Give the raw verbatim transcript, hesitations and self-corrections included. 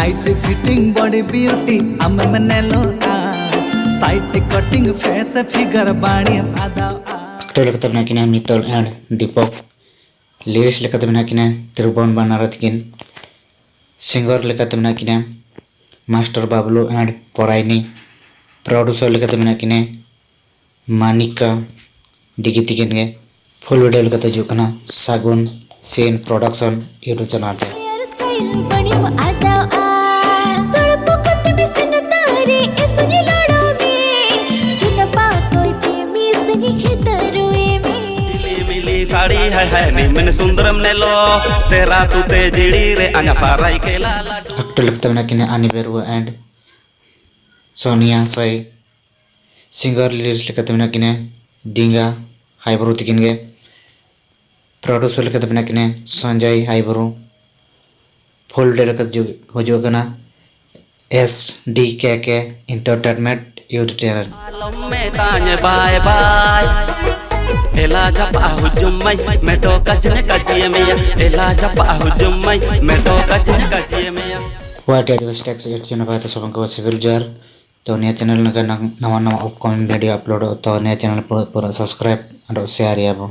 Tight fitting body beauty ᱟᱢᱮᱢ ᱧᱮᱞᱚᱜᱼᱟ, side cutting face figure ᱵᱟᱹᱲᱤᱡ ᱟᱫᱟᱣᱼᱟ᱾ Actor ᱞᱮᱠᱟᱛᱮ ᱢᱮᱱᱟᱜ ᱠᱤᱱᱟ ᱢᱤᱛᱚᱞ and ᱫᱤᱯᱚᱠ᱾ Lyricist ᱞᱮᱠᱟᱛᱮ ᱢᱮᱱᱟᱜ ᱠᱤᱱᱟ ᱛᱨᱤᱵᱷᱩᱵᱚᱱ ᱵᱟᱱᱟᱨᱟ ᱛᱤᱠᱤᱱ᱾ Singer ᱞᱮᱠᱟᱛᱮ ᱢᱮᱱᱟᱜ ᱠᱤᱱᱟ ᱢᱟᱥᱴᱟᱨ ᱵᱟᱵᱞᱩ and ᱯᱚᱨᱟᱭᱱᱤ᱾ Producer ᱞᱮᱠᱟᱛᱮ ᱢᱮᱱᱟᱜ ᱠᱤᱱᱟ ᱢᱟᱱᱤᱠᱟ ᱰᱤᱜᱤ ᱛᱤᱠᱤᱱ ᱜᱮ᱾ Full video ᱞᱮᱠᱟᱛᱮ ᱦᱤᱡᱩᱜ ᱠᱟᱱᱟ ᱥᱟᱹᱜᱩᱱ ᱥᱤᱱ production YouTube channel ᱨᱮ᱾ Hair style ᱵᱟᱹᱲᱤᱡ ᱟᱫᱟᱣᱼᱟ, ᱥᱚᱲᱯᱚ ᱠᱚᱛᱮ ᱢᱤᱥᱤᱱ ᱛᱟᱨᱮ ᱮᱥᱩᱧ ᱞᱚᱲᱚ ᱢᱮ, ᱪᱩᱱᱟᱯᱟ ᱠᱚᱭᱛᱮ ᱢᱤᱥᱤᱱ ᱦᱤᱛᱟᱹᱨᱩᱭ ᱢᱮ᱾ मिली साड़ी है है निमन सुंदरम नेलो, तेरा तू ते जिड़ी रे आंगा साराई केला लाडू। Actor ᱞᱮᱠᱟᱛᱮ ᱢᱮᱱᱟᱜ ᱠᱤᱱᱟ ᱟᱱᱤ ᱵᱮᱨᱩᱣᱟ and ᱥᱳᱱᱤᱭᱟ ᱥᱟᱭ᱾ Singer lyricist ᱞᱮᱠᱟᱛᱮ ᱢᱮᱱᱟᱜ ᱠᱤᱱᱟ ᱰᱤᱝᱜᱟ ᱦᱟᱭᱵᱨᱩ ᱛᱤᱠᱤᱱ ᱜᱮ᱾ Producer ᱞᱮᱠᱟᱛᱮ ᱢᱮᱱᱟᱜ ᱠᱤᱱᱟ ᱥᱚᱧᱡᱚᱭ ᱦᱟᱭᱵᱨᱩ᱾ Full video ᱞᱮᱠᱟᱛᱮ ᱦᱤᱡᱩᱜ- ᱦᱤᱡᱩᱜ ᱠᱟᱱᱟ S D K K Entertainment YouTube channel᱾ आलम में ताने बाय बाय, एला जपा हुजुम मई, मेटो कजने कजिए मिया, एला जपा हुजुम मई, मेटो कजने कजिए मिया। What is the text? ᱡᱚᱛᱚ ᱡᱚᱱᱟ ᱵᱟᱭ ᱛᱚ ᱥᱟᱵᱚᱱ ᱠᱚ ᱥᱤᱵᱤᱞ ᱡᱚᱦᱟᱨ᱾ ᱛᱚ ᱱᱤᱭᱟᱹ channel ᱱᱟᱜᱟ ᱱᱟᱣᱟ ᱱᱟᱣᱟ upcoming video upload, ᱛᱚ ᱱᱤᱭᱟᱹ channel ᱯᱩᱨᱟᱹ ᱯᱩᱨᱟᱹ subscribe ᱟᱨ share ᱭᱟᱵᱚ᱾